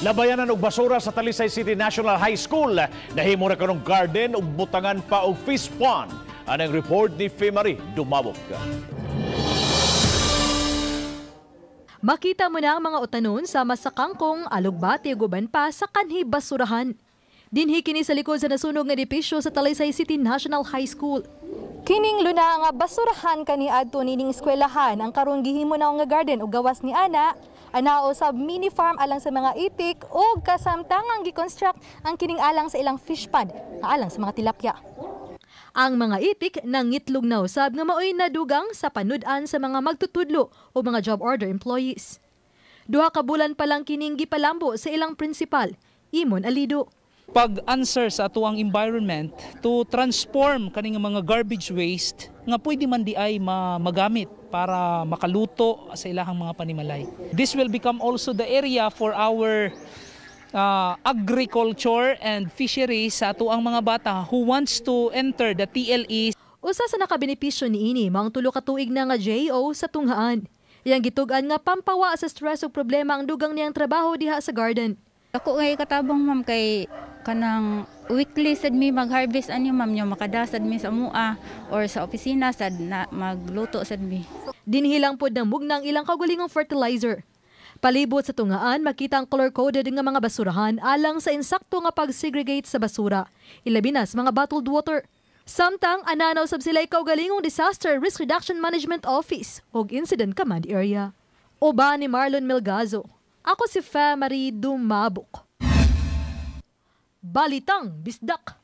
Labayanan og basura sa Talisay City National High School. Nahimo ra kanong garden ug butangan pa og fish pond. Anang report ni Femari Dumabok. Makita mo na ang mga utanon sama sa kangkong, alugbati ug uban pa sa kanhi basurahan. Dinhi kini sa likod sa nasunog nga edipisyo sa Talisay City National High School. Kining luna nga basurahan kaniadto nining eskwelahan ang karon gihimo na nga garden ug gawas ni ana anao sa mini farm alang sa mga itik ug kasamtangang gi-construct ang kining alang sa ilang fish pond nga alang sa mga tilapia. Ang mga itik nangitlog na usab nga maoy nadugang sa panud-an sa mga magtutudlo o mga job order employees. 2 ka bulan pa lang kining gipalambo sa ilang principal, Imon Alido. Pag-answer sa atuang environment to transform kaning mga garbage waste nga pwede man di ay magamit para makaluto sa ilahang mga panimalay. This will become also the area for our agriculture and fisheries sa atuang mga bata who wants to enter the TLE. Usa sa nakabenepisyo niini mao ang 3 ka tuig na nga JO sa tunghaan. Iyang gitug-an nga pampawa sa stress ug problema ang dugang niyang trabaho diha sa garden. Ako kay katabang, ma'am, kay kanang weekly sad mi mag-harvest ani, ma'am, nyo makada sad mi sa mua or sa opisina sad na magluto sad mi. Dinhi lang pod namugna ang ilang kaugalingong fertilizer. Palibot sa tungaan, makita ang color-coded nga mga basurahan alang sa insakto nga pag-segregate sa basura. Ilabi na sa mga bottled water. Samtang ananaw sab sila kaugalingong Disaster Risk Reduction Management Office ug Incident Command Area. Uban ni Marlon Melgazo. Ako si Fe Marie Dumabok. Balitang Bisdak.